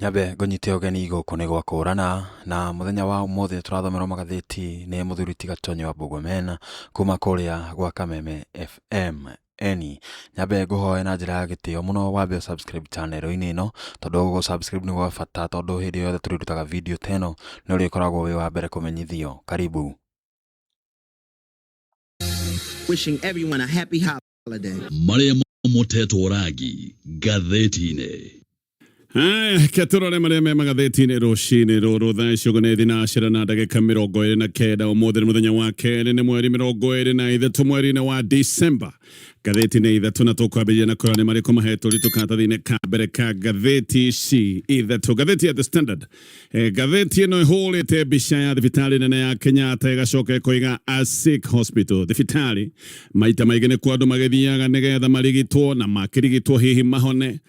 Nyambe ngũnyite ũgeni gũkũ nĩ gwa kũũrana, na mũthenya wa ũmũthĩ tũrathomerwo magathĩti nĩ mũthuri ti Gatonyo wa Bungoma kuma kũrĩa gwa Kameme FM. Eni, nyambe ngũhoe na njĩra ya gĩtĩo mũno wambe ũ subscribe channel-inĩ ĩno, tondũ gũ subscribe nĩ gwa bata tondũ hĩndĩ yothe tũrĩrutaga video ta ĩno nĩ ũrĩkoragwo wĩ wa mbere kũmenyithio. Karibu. Wishing everyone a happy holiday. Marĩa motetwo rangi ngathĩti-inĩ. Haya, reke tũrore marĩa me magathĩti-inĩ rũcinĩ rũrũ. Thaa ici ũguo nĩ thinacera na ndagĩka 29. Ũmũthĩ nĩ mũthenya wa kerĩ, nĩ mweri 23 mweri-inĩ wa Disemba. Ngathĩti nĩ ithatũ na tũkwambĩrĩria na kũrora nĩ marĩkũ mahetwo ritũ karatathi-inĩ ka mbere ka ngathĩti ici ithatũ. Ngathĩti ya The Standard. Ngathĩti ĩno ĩhũrĩte mbica ya thibitarĩ nene ya Kenyatta ĩgacoka ĩkoiga a sick hospital. Thibitarĩ maita maingĩ nĩkuo andũ magĩthiaga nĩgetha marigitwo na makĩrigitwo hihi mahone.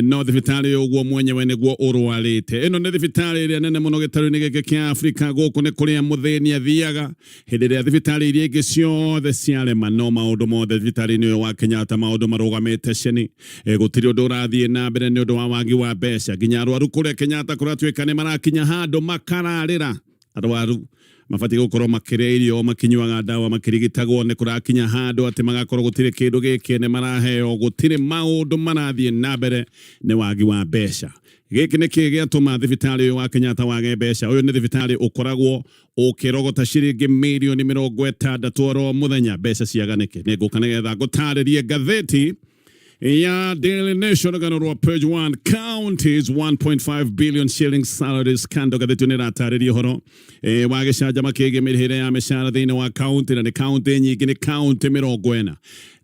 No thibitarĩ ũguo mwenyewe nĩguo ũrwarĩte. Ĩno nĩ thibitarĩ ĩrĩa nene mũno gĩtarũ-inĩ gĩkĩ kĩa Afrika. Gũkũ nĩ kũrĩa mũthĩni athiaga hĩndĩ ĩrĩa thibitarĩ iria ingĩ ciothe ciarema. No maũndũ mothe thibitarĩ-inĩ ũyũ wa Kenyatta maũndũ marũgamĩte ceni. Gũtirĩ ũndũ ũrathiĩ na mbere nĩ ũndũ wa wagi wa mbeca. Nginya arwaru kũrĩa Kenyatta kũratuĩka nĩ marakinya handũ makararĩra. Arwaru mabatiĩ gũkorwo makĩrĩa irio, makĩnyuaga ndawa, makĩrigitagwo. Nĩ kũrakinya handũ atĩ magakorwo gũtirĩ kĩndũ gĩkĩ nĩ maraheo, gũtirĩ maũndũ marathiĩ na mbere nĩ wagi wa mbeca. Gĩkĩ nĩ kĩĩ gĩatũma thibitarĩ ũyũ wa Kenyatta wage mbeca? Ũyũ nĩ thibitarĩ ũkoragwo ũkĩrogota ciringi mirioni 60 oro mũthenya. Mbeca ciaga nĩkĩ? Nĩ ngũka nĩgetha ngũtarĩrie. Ngathĩti ya Daily Nation rũgano rwa page 1, counties 1.5 billion shillings salary scandal. Ngathĩti nĩ ĩratarĩria ũhoro wa gĩcanjama kĩgiĩ mĩrĩhĩre ya mĩcara thĩinĩ wa kaunti, na nĩ kaunti nyingĩ, nĩ kaunti 40.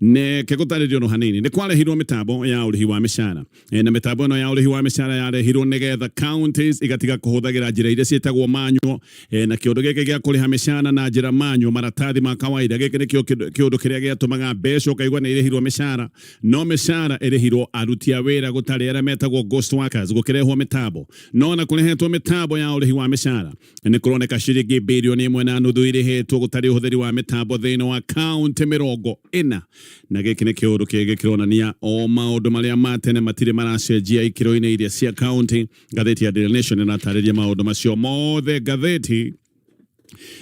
Neke gũtarĩrio no hanini, nĩ kwarehirwo mĩtambo ya ũrĩhi wa mĩcara. Na mĩtambo ĩno ya ũrĩhi wa mĩcara yarehirwo nĩgetha counties igatiga kũhũthagĩra njĩra iria ciĩtagwo manual. Na kĩũndũ gĩkĩ gĩa kũrĩha mĩcara na njĩra manual, maratathi ma kawaida, gĩkĩ nĩkĩo kĩũndũ kĩrĩa gĩatũmaga mbeca ũkaigua nĩ irĩhirwo mĩcara, no mĩcara ĩrĩhirwo aruti a wĩra gũtarĩ arĩa metagwo ghost workers. Gũkĩrehwo mĩtambo, no ona kũrehetwo mĩtambo ya ũrĩhi wa mĩcara, nĩ kũroneka ciringi birioni 1.5 irĩhĩtwo gũtarĩ ũhũthĩri wa mĩtambo thĩinĩ wa kaunti 40. Na gĩkĩ nĩ kĩũndũ kĩngĩ kĩronania o maũndũ marĩa ma tene matirĩ maracenjia ikĩro-inĩ iria cia kaunti. Ngathĩti ya Daily Nation ĩratarĩria maũndũ macio mothe. Ngathĩti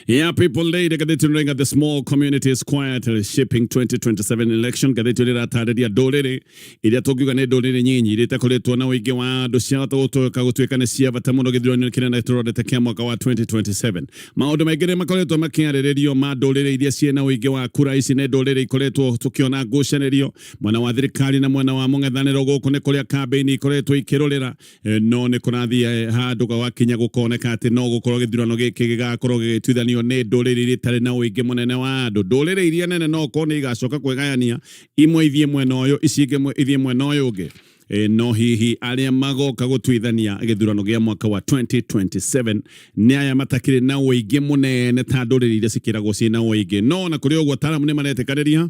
ya People Daily, ngathĩti ĩno, the small communities quietly shaping 2027 election. Ngathĩti ĩno ĩratarĩria ndũrĩrĩ iria tũngiuga nĩ ndũrĩrĩ nyinyi iria itakoretwo na ũingĩ wa andũ ciahota gũtuĩka gũtuĩka nĩ cia bata mũno gĩthurano-inĩ kĩrĩa tũrorete kĩa mwaka wa 2027. Maũndũ maingĩ nĩ makoretwo makĩarĩrĩrio ma ndũrĩrĩ iria ciĩna ũingĩ wa kura. Ici nĩ ndũrĩrĩ ikoretwo tũkĩona ngucanĩrio mwena wa thirikari na mwena wa mũng'ethanĩro. Gũkũ nĩ kũrĩa kambĩini ikoretwo ikĩrũrĩra. No nĩ kũrathiĩ handũ gwakinya gũkoneka atĩ no gũkorwo gĩthurano gĩkĩ gĩgakorwo gĩgĩtuithanio nĩ ndũrĩrĩ iria itarĩ na ũingĩ mũnene wa andũ. Ndũrĩrĩ iria nene no korwo nĩ igacoka kwĩgayania, imwe ithiĩ mwena ũyũ, ici ingĩ ithiĩ mwena ũyũ ũngĩ. No hihi arĩa magoka gũtuithania gĩthurano gĩa mwaka wa 2027 nĩ aya matakĩrĩ na ũingĩ mũnene ta ndũrĩrĩ iria cikĩragwo ciĩna ũingĩ? No ona kũrĩ ũguo, ataaramu nĩ maretĩkanĩria,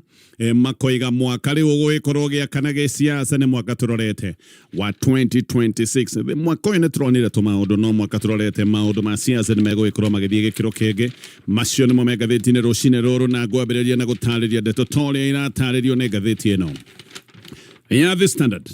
makoiga mwaka rĩu ũgũgĩkorwo gĩakana gĩsiasa nĩ mwaka tũrorete wa 2026. Mwaka ũyũ nĩ tũronire tũmaũndũ, no mwaka tũrorete maũndũ ma siasa nĩ megũgĩkorwo magĩthiĩ gĩkĩro kĩngĩ. Macio nĩmo me ngathĩti-inĩ rũcinĩ rũrũ, na ngwambĩrĩria na gũtarĩria ndeto ta ũrĩa iratarĩrio nĩ ngathĩti ĩno ya The Standard.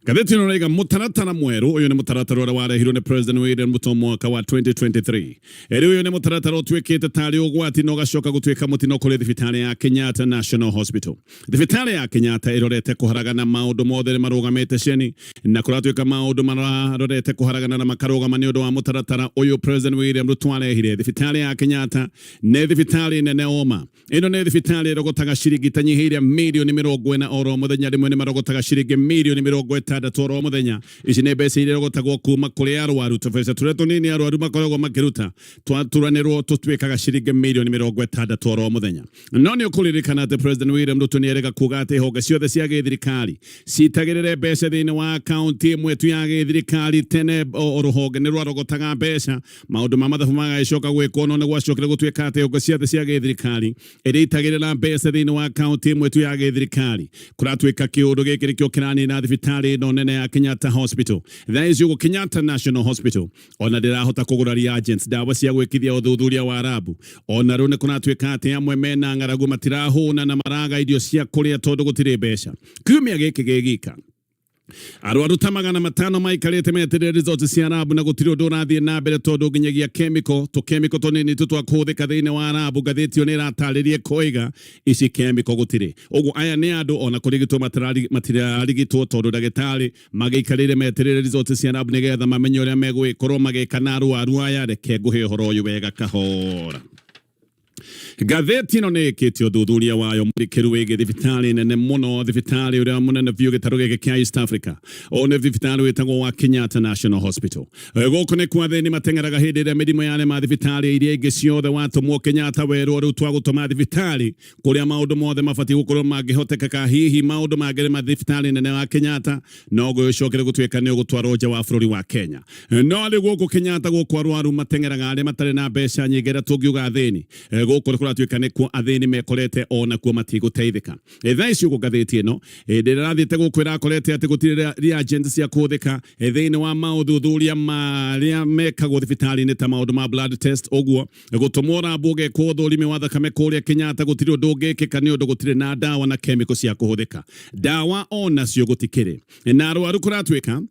Ngathĩti ĩno ĩraiga mũtaratara mwerũ. Ũyũ nĩ mũtaratara ũrĩa warehirwo nĩ President William Ruto mwaka wa 2023. Rĩu ũyũ nĩ mũtaratara ũtuĩkĩte tarĩ ũgwati na ũgacoka gũtuĩka mũtino kũrĩ thibitarĩ ya Kenyatta National Hospital. Thibitarĩ ya Kenyatta ĩrorete kũharagana, maũndũ mothe nĩ marũgamĩte ceni, na kũratuĩka maũndũ marorete kũharagana na makarũgama nĩ ũndũ wa mũtaratara ũyũ President William Ruto arehire. Thibitarĩ ya Kenyatta nĩ thibitarĩ nene oma. Ĩno nĩ thibitarĩ ĩrogotaga ciringi itanyihĩire mirioni 40 oro mũthenya. Rĩmwe nĩ marogotaga ciringi mirioni 60 oro mũthenya. Ici nĩ mbeca iria irogotagwo kuma kũrĩ arwaru. Tũbeca tũrĩa tũnini arwaru makoragwo makĩruta twaturanĩrwo tũtuĩkaga ciringi mirioni 60 oro mũthenya. No nĩ ũkũririkana atĩ President William Ruto nĩ erĩga kuga atĩ honge ciothe cia gĩthirikari citagĩrĩre mbeca thĩinĩ wa akaunti ĩmwe tu ya gĩthirikari. Tene o rũhonge nĩ rwarogotaga mbeca, maũndũ ma mathabu magagĩcoka gwĩkwo, no nĩ gwacokire gũtuĩka atĩ honge ciothe cia gĩthirikari ĩrĩitagĩrĩra mbeca thĩinĩ wa akaunti ĩmwe tu ya gĩthirikari. Kũratuĩka kĩũndũ gĩkĩ nĩkĩo kĩranina thibitarĩ ĩno nene ya Kenyatta Hospital. Thaa ici ũguo Kenyatta National Hospital ona ndĩrahota kũgũra reagents, ndawa cia gwĩkithia ũthuthuria wa rabu. Ona rĩu nĩ kũratuĩka atĩ amwe mena ng'aragu, matirahũna na maraga irio cia kũrĩa tondũ gũtirĩ mbeca. Kiumia gĩkĩ gĩgika. Arwaru ta 500 maikarĩte metereire results cia rabu na gũtirĩ ũndũ ũrathiĩ na mbere tondũ nginyagia chemical tũ chemical tũnini tu twa kũhũthĩka thĩinĩ wa rabu. Ngathĩti ĩyo nĩ ĩratarĩria koiga ici chemical gũtirĩ. Ũguo aya nĩ andũ ona kũrigitwo matirarigitwo tondũ ndagĩtarĩ magĩikarĩire metereire results cia rabu nĩgetha mamenye ũrĩa megũgĩkorwo magĩka na arwaru aya. Reke ngũhe ũhoro ũyũ wega kahora. Ngathĩti ĩno nĩ ĩkĩte ũthuthuria wayo mũrikĩru wĩgiĩ thibitarĩ nene mũno, thibitarĩ ũrĩa mũnene biũ gĩtarũ gĩkĩ kĩa East Africa. Ũyũ nĩ thibitarĩ wĩtagwo wa Kenyatta National Hospital. Gũkũ nĩ kwa athĩni mateng'eraga hĩndĩ ĩrĩa mĩrimũ yarema thibitarĩ iria ingĩ ciothe. Watũmwo Kenyatta werwo rĩu twagũtũma thibitarĩ kũrĩa maũndũ mothe mabatiĩ gũkorwo mangĩhotekeka. Hihi maũndũ mangĩrema thibitarĩ nene wa Kenyatta, no gũgĩcokere gũtuĩka nĩ ũgũtwarwo nja wa bũrũri wa Kenya. No rĩu gũkũ Kenyatta, gũkũ arwaru mateng'eraga arĩa matarĩ na mbeca nyingĩ, arĩa tũngiuga athĩni. Gũkũ nĩ kũratuĩka nĩkuo athĩni mekorete, onakuo matigũteithĩka. Thaa ici ũguo ngathĩti ĩno hĩndĩ ĩrĩa ĩrathiĩte gũkũ ĩrakorete atĩ gũtirĩ reagents cia kũhũthĩka thĩinĩ wa maũthuthuria marĩa mekagwo thibitarĩ-inĩ ta maũndũ ma blood test. Ũguo gũtũmwo rabu ũgekwo ũthũrimi wa thakame kũrĩa Kenyatta gũtirĩ ũndũ ũngĩkĩka nĩ ũndũ gũtirĩ na ndawa na chemical cia kũhũthĩka. Ndawa onacio gũtikĩrĩ, na arwaru kũratuĩka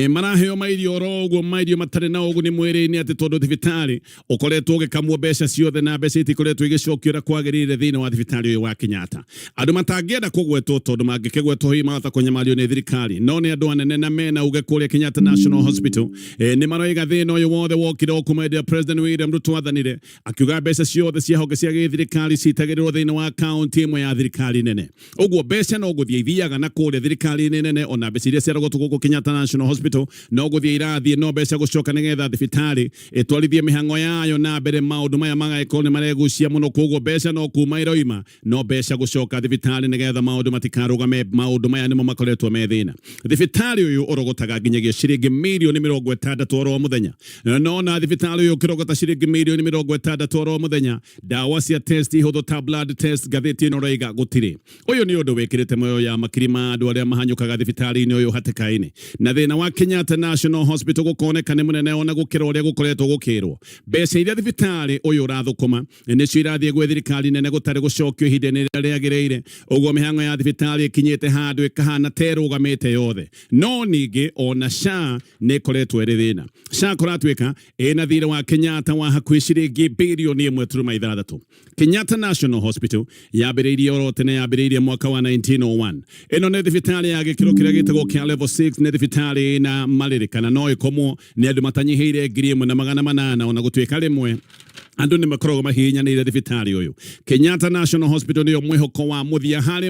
maraheo mairio oro ũguo, mairio matarĩ na ũguni mwĩrĩ-inĩ, atĩ tondũ thibitarĩ ũkoretwo ũgĩkamwo mbeca ciothe na mbeca itikoretwo igĩcokio ũrĩa kwagĩrĩire thĩinĩ wa thibitarĩ ũyũ wa Kenyatta. Andũ matangĩenda kũgwetwo tondũ mangĩkĩgwetwo hihi mahota kũnyamario nĩ thirikari, no nĩ andũ anene na mena uge kũrĩa Kenyatta National Hospital, nĩ maroiga thĩna ũyũ wothe wokire o kuma hĩndĩ ĩrĩa President William Ruto athanire akiuga mbeca ciothe cia honge cia gĩthirikari citagĩrĩrwo thĩinĩ wa kaunti ĩmwe ya thirikari nene. Ũguo mbeca no gũthiĩ ithiaga na kũrĩa thirikari-inĩ nene, ona mbeca iria ciarogotwo gũkũ Kenyatta National Hospital no gũthiĩ irathiĩ, no mbeca gũcoka nĩgetha thibitarĩ ĩtwarithie mĩhang'o yayo na mbere, maũndũ maya magagĩkorwo nĩ maregucia mũno. Koguo mbeca no kuma iroima, no mbeca gũcoka thibitarĩ nĩgetha maũndũ matikarũgame. Maũndũ maya nĩmo makoretwo me thĩna. Thibitarĩ ũyũ ũrogotaga nginyagia ciringi mirioni 60 oro mũthenya, no na thibitarĩ ũyũ ũkĩrogota ciringi mirioni 60 oro mũthenya, ndawa cia test ihũthũ ta blood test, ngathĩti ĩno raiga gũtirĩ. Ũyũ nĩ ũndũ wĩkĩrĩte moyo ya makiri ma andũ arĩa mahanyũkaga thibitarĩ-inĩ ũyũ hatĩka-inĩ, na thĩna wa Kenyatta National Hospital gũkoneka nĩ mũnene ona gũkĩra ũrĩa gũkoretwo gũkĩrwo. Mbeca iria thibitarĩ ũyũ ũrathũkũma nĩcio irathiĩ gwĩ thirikari nene gũtarĩ gũcokio ihinda-inĩ rĩrĩa rĩagĩrĩire. Ũguo mĩhang'o ya thibitarĩ ĩkinyĩte handũ ĩkahana ta ĩrũgamĩte yothe. No ningĩ ona SHA nĩ ĩkoretwo ĩrĩ thĩna. SHA kũratuĩka ĩna thirĩ wa Kenyatta wa hakuhĩ ciringi birioni 1.6. Kenyatta National Hospital yambĩrĩirie oro tene, yambĩrĩirie mwaka wa 1901. Ĩno nĩ thibitarĩ ya gĩkĩro kĩrĩa gĩtagwo kĩa level 6. Nĩ thibitarĩ na marĩrĩ kana no ĩkomwo nĩ andũ matanyihĩire 1800, ona gũtuĩka rĩmwe andũ nĩ makoragwo mahihinyanĩire thibitarĩ ũyũ. Kenyatta National Hospital nĩyo mwĩhoko wa mũthia harĩ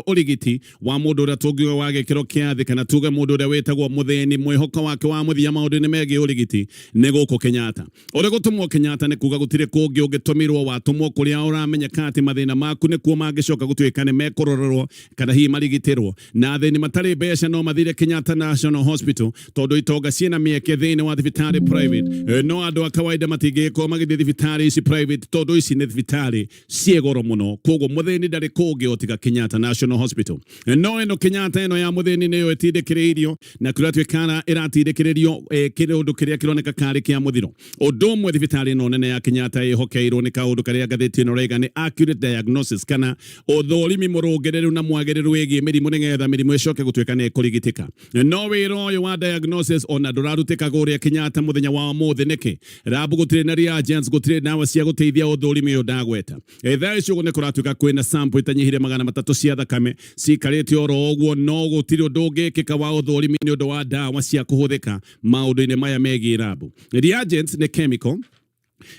ũrigiti wa mũndũ ũrĩa tũngiuga wa gĩkĩro kĩa thĩ, kana tuge mũndũ ũrĩa wĩtagwo mũthĩni. Mwĩhoko wake wa mũthia maũndũ-inĩ megiĩ ũrigiti nĩ gũkũ Kenyatta. Ũrĩ gũtũmwo Kenyatta nĩ kuga gũtirĩ kũngĩ ũngĩtũmirwo. Watũmwo kũrĩa ũramenyeka atĩ mathĩna maku nĩkuo mangĩcoka gũtuĩka nĩ mekũrorerwo kana hihi marigitĩrwo. Na athĩni matarĩ mbeca no mathire Kenyatta National Hospital tondũ itonga ciĩna mĩeke thĩinĩ wa thibitarĩ private, no andũ a kawaida matingĩgĩkorwo magĩthiĩ thibitarĩ ici private tondũ ici nĩ thibitarĩ ciĩ goro mũno. Koguo mũthĩni ndarĩ kũngĩ o tiga Kenyatta National Hospital. No ĩno Kenyatta ĩno ya mũthĩni nĩyo ĩtindĩkĩrĩirio na kũratuĩka ĩratindĩkĩrĩrio kĩũndũ kĩrĩa kĩroneka karĩ kĩa mũthiro. Ũndũ ũmwe thibitarĩ ĩno nene ya Kenyatta ĩhokeirwo nĩ kaũndũ karĩa ngathĩti ĩno raiga nĩ accurate diagnosis, kana ũthũrimi mũrũngĩrĩru na mwagĩrĩru wĩgiĩ mĩrimũ, nĩgetha mĩrimũ ĩcoke gũtuĩka nĩ ĩkũrigitĩka. No wĩra ũyũ wa diagnosis ona ndũrarutĩka kũrĩa Kenyatta mũthenya wa ũmũthĩ. Nĩkĩ? Rabu gũtirĩ na reagents, gũtirĩ ndawa cia gũteithia ũthũrimi ũyũ ndagweta. Thaa ici ũguo nĩ kũratuĩka kwĩna sample itanyihire 300 cia thakame cikarĩte oro ũguo, no gũtirĩ ũndũ ũngĩkĩka wa ũthũrimi nĩ ũndũ wa ndawa cia kũhũthĩka maũndũ-inĩ maya megiĩ rabu. Reagents nĩ chemical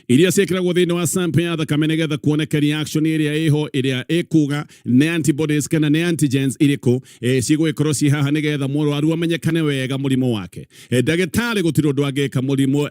iria ciĩkĩragwo thĩinĩ wa sample ya thakame nĩgetha kuoneke reaction ĩrĩa ĩho, ĩrĩa ĩkuga nĩ antibodies kana nĩ antigens irĩkũ cigũgĩkorwo ci haha, nĩgetha mũrwaru amenyekane wega mũrimũ wake. Ndagĩtarĩ gũtirĩ ũndũ angĩka mũrimũ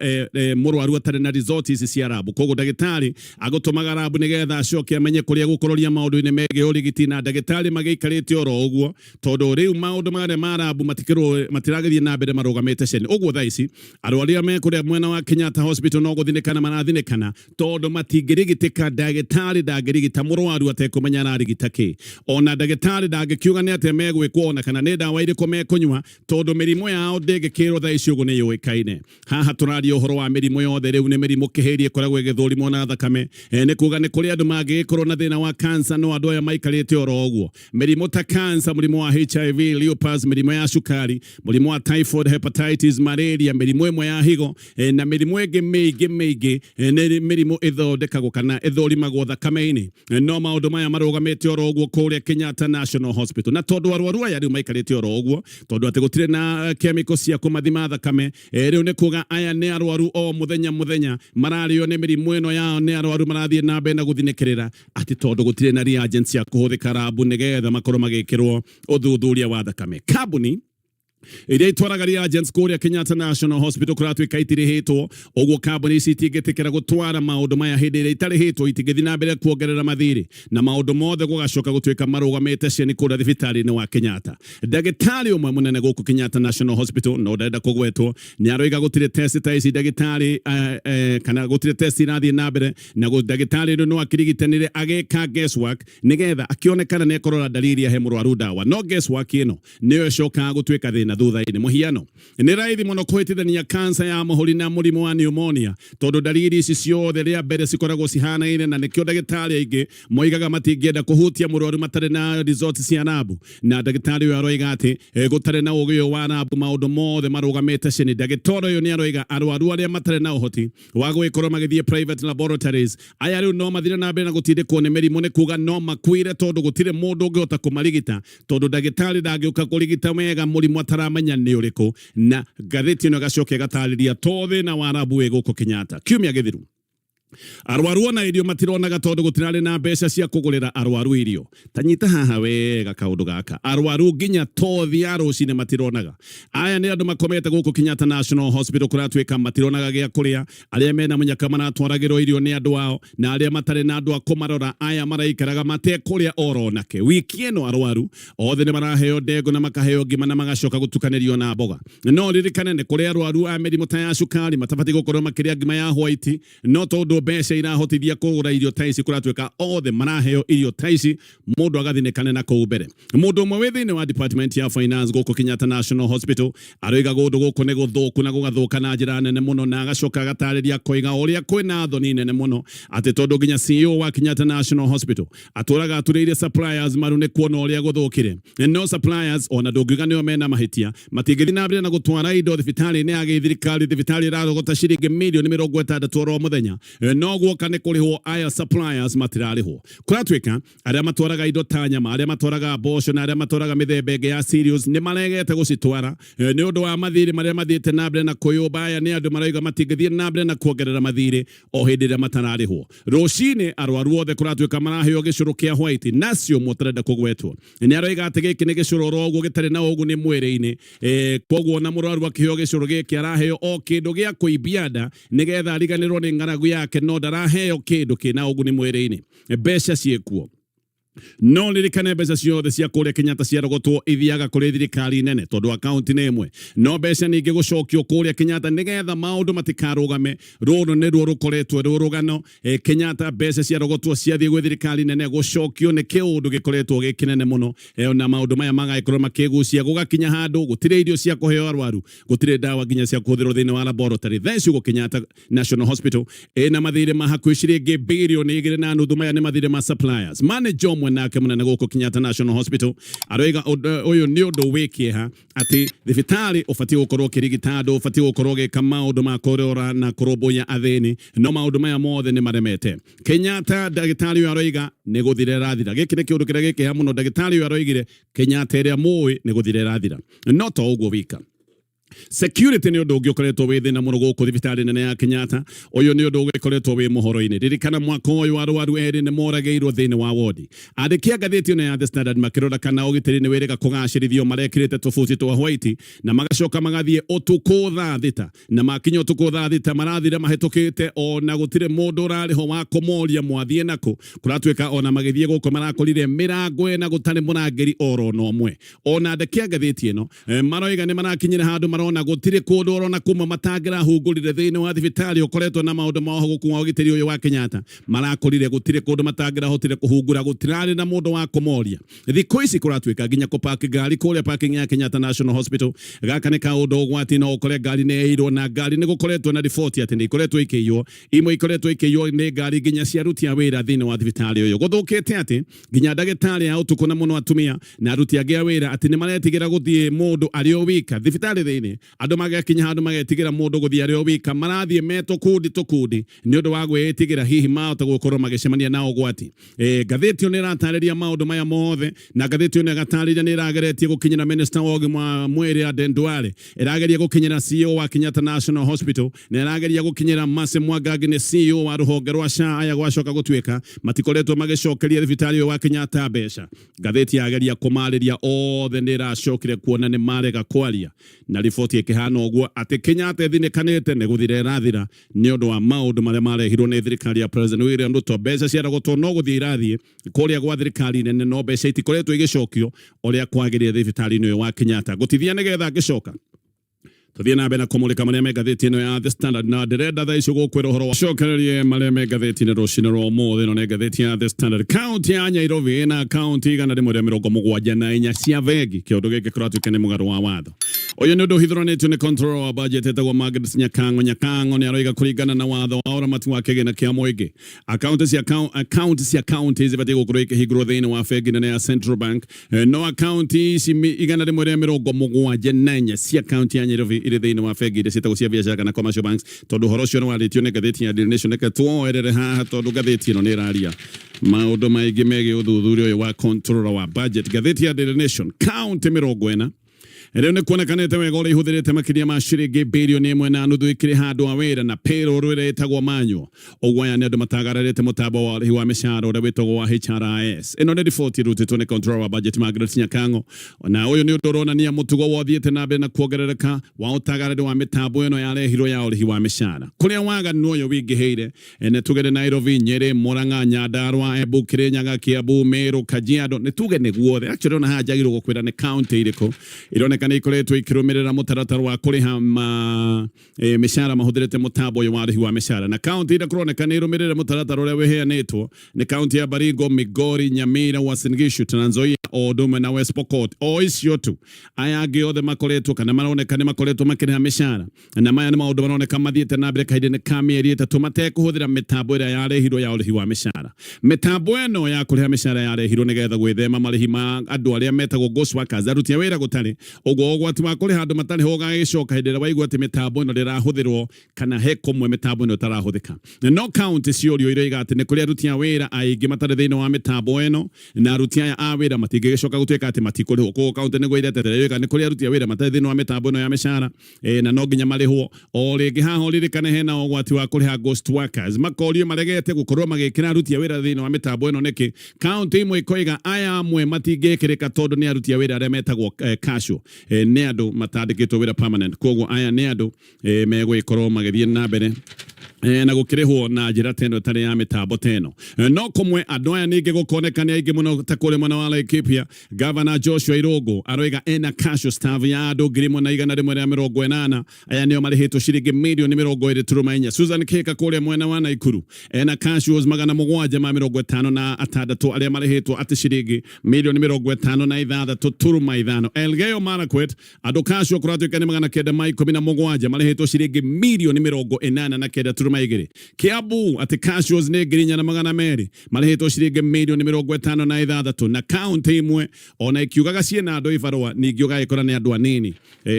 mũrwaru atarĩ na result ici cia rabu. Koguo ndagĩtarĩ agũtũmaga rabu nĩgetha acoke amenye kũrĩa gũkũroria maũndũ-inĩ megiĩ ũrigiti, na ndagĩtarĩ magĩikarĩte oro ũguo tondũ rĩu maũndũ marĩa ma rabu matiragĩthiĩ na mbere, marũgamĩte ceni. Ũguo thaa ici arwaru arĩa me kũrĩa mwena wa Kenyatta Hospital no gũthinĩkana. marathinĩkana tondũ matingĩrigitĩka. Ndagĩtarĩ ndangĩrigita mũrwaru atekũmenya ararigita kĩ. Ona ndagĩtarĩ ndangĩkiuga nĩ atĩa megwĩkwo ona kana nĩ ndawa irĩkũ mekũnyua, tondũ mĩrimũ yao ndĩngĩkĩrwo thaa ici ũguo nĩ yũĩkaine. Haha tũraria ũhoro wa mĩrimũ yothe rĩu nĩ mĩrimũ kĩhĩri ĩkoragwo ĩgĩthũrimwo na thakame. Nĩ kuga nĩ kũrĩ andũ mangĩgĩkorwo na thĩna wa cancer, no andũ aya maikarĩte oro ũguo. Mĩrimũ ta cancer, mũrimũ wa HIV, lupus, mĩrimũ ya cukari, mũrimũ wa typhoid, hepatitis, malaria, mĩrimũ ĩmwe ya higo, na mĩrimũ ĩngĩ mĩingĩ mĩingĩ, nĩ mĩrimũ ĩthondekagwo kana ĩthũrimagwo thakame-inĩ. No maũndũ maya marũgamĩte oro ũguo kũrĩa Kenyatta National Hospital, na tondũ arwaru aya rĩu maikarĩte oro ũguo, tondũ atĩ gũtirĩ na chemical cia kũmathima thakame, rĩu nĩ kuga aya nĩ arwaru o mũthenya mũthenya mararĩo nĩ mĩrimũ ĩno yao, nĩ arwaru marathiĩ na mbere na gũthinĩkĩrĩra atĩ tondũ gũtirĩ na reagents cia kũhũthĩka rabu nĩgetha makorwo magĩkĩrwo ũthuthuria wa thakame. Kambuni iria itwaraga reagents kũrĩa Kenyatta National Hospital kũratuĩka itirĩhĩtwo, ũguo kambuni ici itingĩtĩkĩra gũtwara maũndũ maya hĩndĩ ĩrĩa itarĩhĩtwo, itingĩthiĩ na mbere kuongerera mathirĩ, na maũndũ mothe gũgacoka gũtuĩka marũgamĩte ceni kũrĩa thibitarĩ-inĩ wa Kenyatta. Ndagĩtarĩ ũmwe mũnene gũkũ Kenyatta National Hospital, no ndarenda kũgwetwo, nĩ aroiga gũtirĩ test ta ici ndagĩtarĩ, kana gũtirĩ test irathiĩ na mbere, na ndagĩtarĩ rĩu no akĩrigitanire agĩka guesswork nĩgetha akĩonekana nĩ ekũrora dalili ahe mũrwaru ndawa, no guesswork ĩno nĩyo ĩcokaga gũtuĩka thĩna thutha-inĩ. Mũhiano, nĩ raithi mũno kũhĩtithania cancer ya mũhũri na mũrimũ wa pneumonia, tondũ dalili ici ciothe rĩa mbere cikoragwo cihanaine, na nĩkĩo ndagĩtarĩ aingĩ moigaga matingĩenda kũhutia mũrwaru matarĩ na results cia rabu. Na ndagĩtarĩ ũyũ aroiga atĩ gũtarĩ na ũgĩ ũyũ wa rabu maũndũ mothe marũgamĩte cini. Ndagĩtarĩ ũyũ nĩ aroiga arwaru arĩa matarĩ na ũhoti wa gũgĩkorwo magĩthiĩ private laboratories aya rĩu no mathire na mbere na gũtindĩkwo nĩ mĩrimũ, nĩ kuga no makuire tondũ gũtirĩ mũndũ ũngĩhota kũmarigita, tondũ ndagĩtarĩ ndangĩũka kũrigita wega mũrimũ ataramenya nĩ ũrĩkũ. Na ngathĩti ĩno ĩgacoka ĩgatarĩria to thĩna wa rabu wĩ gũkũ Kenyatta. Kiumia gĩthiru arwaru ona irio matironaga tondũ gũtirarĩ na mbeca cia kũgũrĩra arwaru irio. Ta nyita haha wega kaũndũ gaka, arwaru nginya tothi ya rũcinĩ matironaga. Aya nĩ andũ makomete gũkũ Kenyatta National Hospital, kũratuĩka matironaga gĩa kũrĩa. Arĩa mena mũnyaka maratwaragĩrwo irio nĩ andũ ao, na arĩa matarĩ na andũ a kũmarora aya maraikaraga matekũrĩa oro nake. Wiki ĩno arwaru othe nĩ maraheo ndengũ na makaheo ngima na magacoka gũtukanĩrio na mboga. No ririkane nĩ kũrĩ arwaru a mĩrimũ ta ya cukari matabatiĩ gũkorwo makĩrĩa ngima ya white, no tondũ mbeca irahotithia kũgũra irio ta ici kũratuĩka othe maraheo irio ta ici, mũndũ agathinĩkane na kũu mbere. Mũndũ ũmwe wĩ thĩinĩ wa department ya finance gũkũ Kenyatta National Hospital aroiga kũndũ gũkũ nĩ gũthũku na gũgathũka na njĩra nene mũno, na agacoka agatarĩria akoiga ũrĩa kwĩna thoni nene mũno atĩ tondũ nginya CEO wa Kenyatta National Hospital atũraga aturĩire suppliers maru nĩ kuona ũrĩa gũthũkire. No suppliers ona ndũngiuga nĩo mena mahĩtia, matingĩthiĩ na mbere na gũtwara indo thibitarĩ-inĩ ya gĩthirikari. Thibitarĩ ĩrarogota ciringi mirioni 60 oro mũthenya, no guoka nĩ kũrĩhwo aya suppliers matirarĩhwo. Kũratuĩka arĩa matwaraga indo ta nyama, arĩa matwaraga mboco na arĩa matwaraga mĩthemba ĩngĩ ya cereals nĩ maregete gũcitwara nĩ ũndũ wa mathirĩ marĩa mathiĩte na mbere na kwĩyũmba. Aya nĩ andũ marauga matingĩthiĩ na mbere na kuongerera mathirĩ o hĩndĩ ĩrĩa matararĩhwo. Rũcinĩ arwaru othe kũratuĩka maraheo gĩcũrũ kĩa white, nacio ũmwe ũtarenda kũgwetwo nĩ aroiga atĩ gĩkĩ nĩ gĩcũrũ oro ũguo gĩtarĩ na ũguni mwĩrĩ-inĩ. Koguo ona mũrwaru akĩheo gĩcũrũ gĩkĩ araheo o kĩndũ gĩa kũimbia nda nĩgetha ariganĩrwo nĩ ng'aragu yake, no ndaraheo kĩndũ kĩna ũguni mwĩrĩ-inĩ. Mbeca ciĩkuo, no ririkane mbeca ciothe cia kũrĩa Kenyatta ciarogotwo ithiaga kũrĩ thirikari nene tondũ akaunti nĩ ĩmwe, no mbeca ningĩ gũcokio kũrĩa Kenyatta nĩgetha maũndũ matikarũgame. Rũrũ nĩruo rũkoretwo rwĩ rũgano. Kenyatta mbeca ciarogotwo ciathiĩ gwĩ thirikari nene, gũcokio nĩ kĩũndũ gĩkoretwo gĩ kĩnene mũno, na maũndũ maya magagĩkorwo makĩgucia gũgakinya handũ gũtirĩ irio cia kũheo arwaru, gũtirĩ ndawa nginya cia kũhũthĩrwo thĩinĩ wa laboratory. Thaa ici ũguo Kenyatta National Hospital ĩna mathirĩ ma hakuhĩ ciringi birioni 2.5. Maya nĩ mathirĩ ma suppliers. Manager ũmwe nake mũnene gũkũ Kenyatta National Hospital aroiga ũyũ nĩ ũndũ wĩ kĩeha atĩ thibitarĩ ũbatiĩ gũkorwo ũkĩrigita andũ, ũbatiĩ gũkorwo ũgĩka maũndũ ma kũrora na kũrũmbũiya athĩni, no maũndũ maya mothe nĩ maremete Kenyatta. Ndagĩtarĩ ũyũ aroiga nĩ gũthira ĩrathira. Gĩkĩ nĩ kĩũndũ kĩrĩa gĩ kĩeha mũno. Ndagĩtarĩ ũyũ aroigire Kenyatta ĩrĩa mũĩ nĩ gũthira ĩrathira. No to ũguo wika, security nĩ ũndũ ũngĩ ũkoretwo wĩ thĩna mũno gũkũ thibitarĩ nene ya Kenyatta. Ũyũ nĩ ũndũ ũgĩkoretwo wĩ mũhoro-inĩ. Ririkana mwaka ũyũ arwaru erĩ nĩ moragĩirwo thĩinĩ wa wodi. Andĩki a ngathĩti ĩno ya The Standard makĩrora kana ũgitĩri nĩ wĩrĩga kũgacĩrithio, marekĩrĩte tũbuti twa white na magacoka magathiĩ ũtukũ thaa 6, na makinya ũtukũ thaa 6 marathire mahĩtũkĩte, ona gũtirĩ mũndũ ũrarĩ ho wa kũmoria mwathiĩ nakũ. Kũratuĩka ona magĩthiĩ gũkũ marakorire mĩrango ĩna gũtarĩ mũrangĩri oro na ũmwe. Ona andĩki a ngathĩti ĩno maroiga nĩ marakinyire handũ marona marona gũtirĩ kũndũ orona kuma matangĩrahungũrire thĩinĩ wa thibitarĩ ũkoretwo na maũndũ ma ũhagũku wa ũgitĩri ũyũ wa Kenyatta. Marakorire gũtirĩ kũndũ matangĩrahotire kũhungura, gũtirarĩ na mũndũ wa kũmoria. Thikũ ici kũratuĩka nginya kũpaki ngari kũrĩa parking ya Kenyatta National Hospital gaka nĩ kaũndũ ũgwati, no ũkore ngari nĩ ĩirwo, na ngari nĩ gũkoretwo na riboti atĩ nĩ ikoretwo ikĩiywo. Imwe ikoretwo ikĩiywo nĩ ngari nginya cia aruti a wĩra thĩinĩ wa thibitarĩ ũyũ. Gũthũkĩte atĩ nginya ndagĩtarĩ a ũtukũ na mũno atumia na aruti angĩ a wĩra atĩ nĩ maretigĩra gũthiĩ mũndũ arĩ o wika thibitarĩ thĩinĩ. Andũ magakinya handũ magetigĩra mũndũ gũthiĩ arĩ o wika, marathiĩ me tũkundi tũkundi nĩ ũndũ wa gwĩtigĩra hihi mahota gũkorwo magĩcemania na ũgwati. Ngathĩti ĩyo nĩ ĩratarĩria maũndũ maya mothe, na ngathĩti ĩyo nĩ ĩgatarĩria nĩ ĩrageretie gũkinyĩra minista wa ũgima wa mwĩrĩ Aden Duale, ĩrageria gũkinyĩra CEO wa Kenyatta National Hospital, na ĩrageria gũkinyĩra Mercy Mwangangi nĩ CEO wa rũhonge rwa SHA. Aya gwacoka gũtuĩka matikoretwo magĩcokeria thibitarĩ ũyũ wa Kenyatta mbeca. Ngathĩti yageria kũmarĩria othe nĩ ĩracokire kuona nĩ marega kwaria, na riboti ĩkĩhana ũguo atĩ Kenyatta ĩthinĩkanĩte nĩ gũthira ĩrathira nĩ ũndũ wa maũndũ marĩa marehirwo nĩ thirikari ya President William Ruto. Mbeca ciarogotwo no gũthiĩ irathiĩ kũrĩa gwa thirikari nene, no mbeca itikoretwo igĩcokio ũrĩa kwagĩrĩire thibitarĩ-inĩ ũyũ wa Kenyatta. Gũtithia nĩgetha ngĩcoka tũthiĩ na mbere na kũmũrĩka marĩa me ngathĩti ĩno ya The Standard, na ndĩrenda thaa ici gũkwĩra ũhoro wa cokererie marĩa me ngathĩti-inĩ rũcinĩ rwa ũmũthĩ. Ĩno nĩ ngathĩti ya The Standard. Kaunti ya Nairobi ĩna kaunti 174 cia bengi. Kĩũndũ gĩkĩ kũratuĩka nĩ mũgarũ wa watho. Ũyũ nĩ ũndũ ũhithũranĩtio nĩ controller wa budget etagwo Margaret Nyakang'o. Nyakang'o nĩ aroiga kũringana na watho wa ũramati wa kĩgĩna kĩa mũingĩ, akaunti cia akaunti cia kaunti zibatiĩ gũkorwo ikĩhingũrwo thĩinĩ wa bengi nene ya Central Bank. No akaunti ici 174 cia kaunti ya Nairobi irĩ thĩinĩ wa bengi iria ciĩtagwo cia biacara kana commercial banks. Tondũ ũhoro ũcio nĩ warĩtio nĩ ngathĩti ya Daily Nation, reke tuoerere haha tondũ ngathĩti ĩno nĩ ĩraria maũndũ maingĩ megiĩ ũthuthuria ũyũ wa controller wa budget. Ngathĩti ya Daily Nation, kaunti 40 rĩu nĩ kuonekanĩte wega ũrĩa ihũthĩrĩte makĩria ma ciringi birioni 1.5 ikĩrĩha andũ a wĩra na payroll ĩrĩa ĩtagwo manual. Ũguo aya nĩ andũ matagararĩte mũtambo wa ũrĩhi wa mĩcara ũrĩa wĩtagwo wa HRIS. Ĩno nĩ riboti ĩrutĩtwo nĩ controller wa budget Margaret Nyakang'o, na ũyũ nĩ ũndũ ũronania mũtugo wothiĩte na mbere na kuongerereka wa ũtagarari wa mĩtambo ĩno yarehirwo ya ũrĩhi wa mĩcara. Kũrĩa waganu ũyũ wingĩhĩire nĩ tuge nĩ Nairobi, Nyeri, Murang'a, Nyandarua, Embu, Kirinyaga, Kiambu, Meru, Kajiado, nĩ tuge nĩ guothe. Actually ona haha njagĩrĩirwo gũkwĩra nĩ county irĩkũ ironeka nĩ ikoretwo ikĩrũmĩrĩra mũtaratara wa kũrĩha ma mĩcara mahũthĩrĩte mũtambo ũyũ wa ũrĩhi wa mĩcara. Na county iria kũroneka nĩ irũmĩrĩre mũtaratara ũrĩa wĩheanĩtwo nĩ county ya Baringo, Migori, Nyamira, Uasin Gishu, Trans Nzoia o ũndũ ũmwe na West Pokot. O icio tu, aya angĩ othe makoretwo kana maroneka nĩ makoretwo makĩrĩha mĩcara. Na maya nĩ maũndũ maroneka mathiĩte na mbere kahinda-inĩ ka mĩeri 3 matekũhũthĩra mĩtambo ĩrĩa yarehirwo ya ũrĩhi wa mĩcara. Mĩtambo ĩno ya kũrĩha mĩcara yarehirwo nĩgetha gwĩthema marĩhi ma andũ arĩa metagwo ghost workers, aruti a wĩra gũtarĩ. Ũguo ũgwati wa kũrĩha andũ matarĩ ho ũgagĩcoka hĩndĩ ĩrĩa waigua atĩ mĩtambo ĩno ndĩrahũthĩrwo kana he kũmwe mĩtambo ĩno ĩtarahũthĩka. No kaunti ciorio iroiga atĩ nĩ kũrĩ aruti a wĩra aingĩ matarĩ thĩinĩ wa mĩtambo ĩno, na aruti aya a wĩra matingĩgĩcoka gũtuĩka atĩ matikũrĩhwo. Koguo kaunti nĩguo iretetera iroiga nĩ kũrĩ aruti a wĩra matarĩ thĩinĩ wa mĩtambo ĩno ya mĩcara, na no nginya marĩhwo. O rĩngĩ haha ũririkane hena ũgwati wa kũrĩha ghost workers. Makorio maregete gũkorwo magĩkĩra aruti a wĩra thĩinĩ wa mĩtambo ĩno nĩkĩ? Kaunti imwe ikoiga aya amwe matingĩkĩrĩka tondũ nĩ aruti a wĩra arĩa metagwo casual, nĩ andũ matandĩkĩtwo wĩra permanent. Koguo aya nĩ andũ megũgĩkorwo magĩthiĩ na mbere na gũkĩrĩhwo na njĩra ta ĩno ĩtarĩ ya mĩtambo ta ĩno. No kũmwe andũ aya ningĩ gũkoneka nĩ aingĩ mũno ta kũrĩa mwena wa Laikipia. Gavana Joshua Irũngũ aroiga ena casual staff ya andũ 1,180. Aya nĩo marĩhĩtwo ciringi mirioni 20.4. Susan Kĩka kũrĩa mwena wa Naikuru ena casuals 756 arĩa marĩhĩtwo atĩ ciringi mirioni 56.5. Elgeyo Marakwet andũ casual kũratuĩka nĩ 917 marĩhĩtwo ciringi mirioni 89.2. Kiambu atĩ casuals nĩ 4,200 marĩhĩtwo ciringi mirioni 56. Na kaunti imwe ona ikiugaga ciĩna andũ ibarũa ningĩ ũgagĩkora nĩ andũ anini.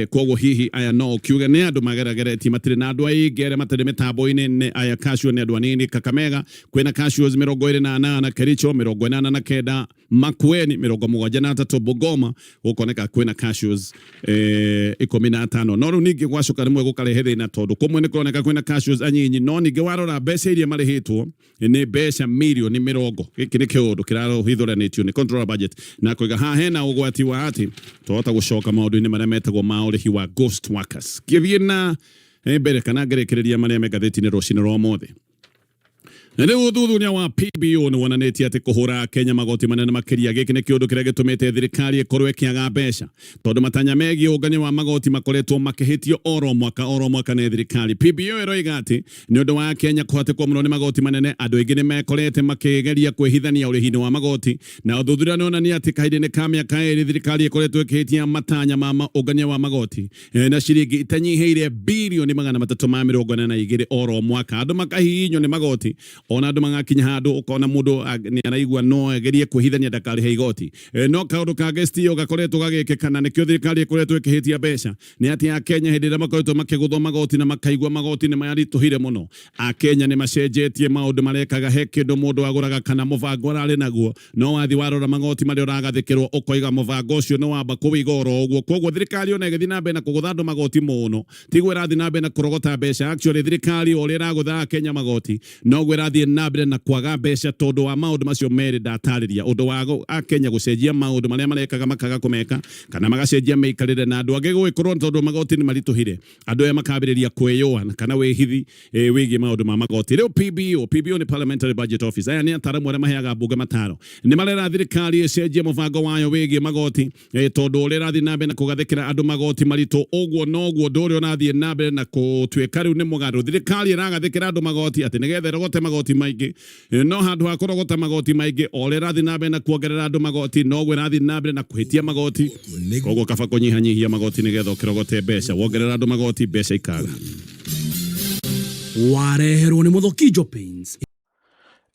Koguo hihi aya no ũkiuge nĩ andũ magerageretie, matirĩ na andũ aingĩ arĩa matarĩ mĩtambo-inĩ. Nĩ aya casual nĩ andũ anini. Kakamega kwĩna casuals 28, Kericho 89, Makueni 73, Bungoma gũkoneka kwĩna casuals 15. No rĩu ningĩ gwacoka rĩmwe gũkarehe thĩna tondũ kũmwe nĩ kũroneka kwĩna casuals anyinyi, no ningĩ warora mbeca iria marĩhĩtwo nĩ mbeca mirioni mĩrongo. Gĩkĩ nĩ kĩũndũ kĩrahithũranĩtio nĩ controller budget na kuiga haha hena ũgwati wa atĩ twahota gũcoka maũndũ-inĩ marĩa metagwo ma ũrĩhi wa ghost workers. Ngĩthiĩ na mbere kana ngĩrĩkĩrĩria marĩa me ngathĩti-inĩ rũcinĩ rwa ũmũthĩ. Na rĩu ũthuthuria wa PBO nĩ wonanĩtie atĩ kũhũra Kenya magoti manene makĩria gĩkĩ nĩ kĩũndũ kĩrĩa gĩtũmĩte thirikari ĩkorwo ĩkĩaga mbeca tondũ matanya megiĩ ũngania wa magoti makoretwo makĩhĩtio oro mwaka nĩ thirikari. PBO ĩroiga atĩ nĩ ũndũ wa Kenya kũhatĩkwo mũno nĩ magoti manene, andũ aingĩ nĩ mekorete makĩgeria kwĩhithania ũrĩhi-inĩ wa magoti, na ũthuthuria nĩ wonania atĩ kahinda-inĩ ka mĩaka 2 thirikari ĩkoretwo ĩkĩhĩtia matanya ma ũngania wa magoti na ciringi itanyihĩire birioni 342 oro mwaka. Andũ makahihinywo nĩ magoti, ona andũ magakinya handũ ũkona mũndũ nĩ araigua no agerie kwĩhithania ndakarĩhe igoti. No kaũndũ kangĩ Stio gakoretwo gagĩkĩka na nĩkĩo thirikari ĩkoretwo ĩkĩhĩtia mbeca nĩ atĩ Akenya hĩndĩ ĩrĩa makoretwo makĩgũthwo magoti na makaigua magoti nĩ maritũhire mũno, Akenya nĩ macenjetie maũndũ marekaga. He kĩndũ mũndũ agũraga kana mũbango ararĩ naguo, no wathi warora magoti marĩa ũragathĩkĩrwo ũkoiga mũbango ũcio nĩ wamba kũwĩiga oro ũguo. Koguo thirikari ona ĩgĩthiĩ na mbere na kũgũtha andũ magoti mũno, tiguo ĩrathiĩ na mbere na kũrogota mbeca. Actually thirikari o ũrĩa ĩragũtha Akenya magoti noguo ĩrathiĩ na mbere na kwaga mbeca tondũ wa maũndũ macio merĩ ndatarĩria, ũndũ wa Akenya gũcenjia maũndũ marĩa marekaga makaga kũmeka kana magacenjia mĩikarĩre, na andũ angĩ gũgĩkorwo tondũ magoti nĩ maritũhire, andũ aya makambĩrĩria kwĩyũa kana wĩhithi wĩgiĩ maũndũ ma magoti. Rĩu PBO, PBO nĩ Parliamentary Budget Office, aya nĩ ataaramu arĩa maheaga mbunge mataro, nĩ marera thirikari ĩcenjie mũbango wayo wĩgiĩ magoti, tondũ ũrĩa ĩrathiĩ na mbere na kũgathĩkĩra andũ magoti maritũ ũguo noguo ũndũ ũrĩa ũrathiĩ na mbere na gũtuĩka rĩu nĩ mũgarũ. Thirikari ĩragathĩkĩra andũ magoti atĩ nĩgetha ĩrogote magoti maingĩ, no handũ ha kũrogota magoti maingĩ, o ũrĩa ĩrathiĩ na mbere na kuongerera andũ magoti noguo ĩrathiĩ na mbere na kũhĩtia magoti. Koguo kaba kũnyihanyihia magoti nĩgetha ũkĩrogote mbeca, wongerera andũ magoti mbeca ikaga. Wareherwo nĩ Mũthokijo Paints.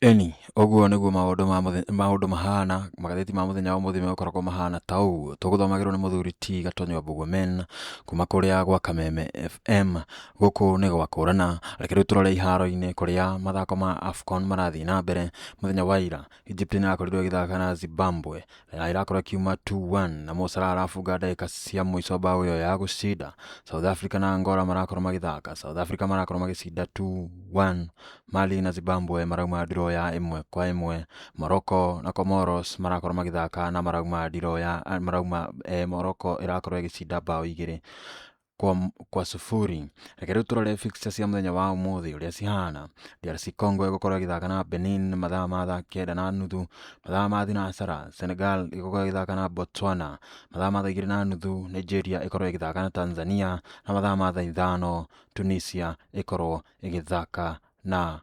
Ĩni, ũguo nĩguo maũndũ ma maũndũ mahana, magathĩti ma mũthenya wa ũmũthĩ megũkoragwo mahana ta ũguo. Tũgũthomagĩrwo nĩ mũthuri T Gatonyo wa Bugũmen kuma kũrĩa gwa Kameme FM. Gũkũ nĩ gwa kũrana. Reke rĩu tũrore iharo-inĩ kũrĩa mathako ma AFCON marathiĩ na mbere. Mũthenya wa ira, Egypt nĩ ĩrakorirwo ĩgĩthaka na Zimbabwe na ĩrakorwo ĩkiuma 2-1 na Mo Salah arafunga ndagĩka cia mũico bao ĩyo ya gũcinda. South Africa na Angola marakorwo magĩthaka, South Africa marakorwo magĩcinda 2-1. Mali na Zimbabwe marauma draw ya 1-1. Morocco na Comoros marakorwo magĩthaka na marauma draw ya marauma Morocco ĩrakorwo ĩgĩcinda bao 2-0. Reke rĩu tũrore fixture cia mũthenya wa ũmũthĩ ũrĩa cihana. DRC Congo ĩgũkorwo ĩgĩthaka na Benin mathaa ma thaa 9:30. Mathaa ma thinacara Senegal ĩgũkorwo ĩgĩthaka na Botswana. Mathaa ma thaa 2:30 Nigeria ĩkorwo ĩgĩthaka na Tanzania, na mathaa ma thaa 5 Tunisia ĩkorwo ĩgĩthaka na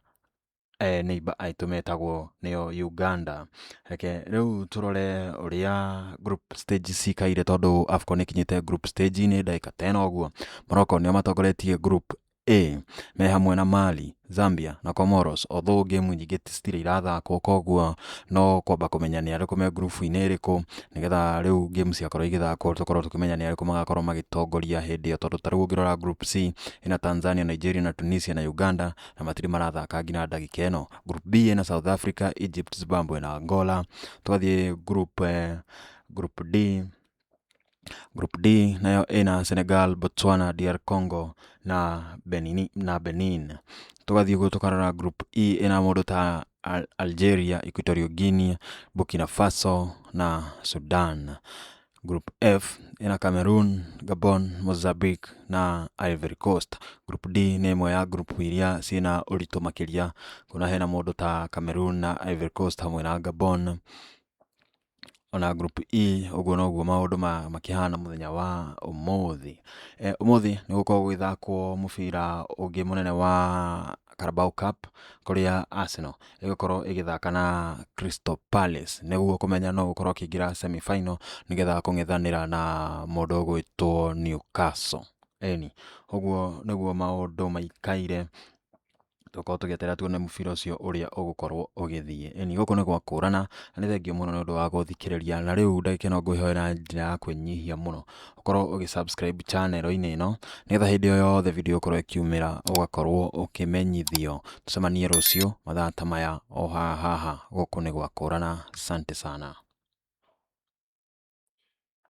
neighbor aitũ metagwo nĩo Uganda. Reke rĩu tũrore ũrĩa group stage cikaire tondũ AFCON ĩkinyĩte group stage-inĩ ndagĩka ta ĩno ũguo. Morocco nĩo matongoretie group A me hamwe na Mali, Zambia na Comoros, although game nyingĩ citirĩ irathakwo, koguo no kwamba kũmenya nĩ arĩkũ me ngurubu-inĩ ĩrĩkũ, nĩgetha rĩu game ciakorwo igĩthakwo tũkorwo tũkĩmenya nĩ arĩkũ magakorwo magĩtongoria hĩndĩ ĩyo, tondũ ta rĩu ũngĩrora group C ĩna Tanzania, Nigeria na Tunisia na Uganda, na matirĩ marathaka nginya ndagĩka ĩno. Group B ĩna South Africa, Egypt, Zimbabwe na Angola. Tũgathiĩ group D. Group D nayo ĩna Senegal, Botswana, DR Congo na Benin. Tũgathiĩ ũguo tũkarora group E ĩna mũndũ ta Algeria, Equatorial Guinea, Burkina Faso na Sudan. Group F ĩna Cameroon, Gabon, Mozambique na Ivory Coast. Group D nĩ ĩmwe ya group iria ciĩna ũritũ makĩria, kuona hena mũndũ ta Cameroon na Ivory Coast hamwe na Gabon. Ona group E ũguo noguo maũndũ makĩhana mũthenya wa ũmũthĩ. Ũmũthĩ nĩ gũkoragwo gũgĩthakwo mũbira ũngĩ mũnene wa Carabao Cup kũrĩa Arsenal ĩgũkorwo ĩgĩthaka na Crystal Palace nĩguo kũmenya no ũkorwo ũkĩingĩra semi final nĩgetha kũng'ethanĩra na mũndũ ũgwĩtwo Newcastle. Ĩni, ũguo nĩguo maũndũ maikaire, tũkorwo tũgĩeterera tuone mũbira ũcio ũrĩa ũgũkorwo ũgĩthiĩ. Ĩni, gũkũ nĩ gwa kũrana, na nĩ thengiũ mũno nĩ ũndũ wa gũthikĩrĩria, na rĩu ndagĩka ĩno ngwĩhoya na njĩra ya kwĩnyihia mũno ũkorwo ũgĩ subscribe channel-inĩ ĩno, nĩgetha hĩndĩ o yothe video ĩgũkorwo ĩkiumĩra ũgakorwo ũkĩmenyithio. Tũcemanie rũciũ mathaa ta maya o haha haha, gũkũ nĩ gwa kũrana. Asante sana.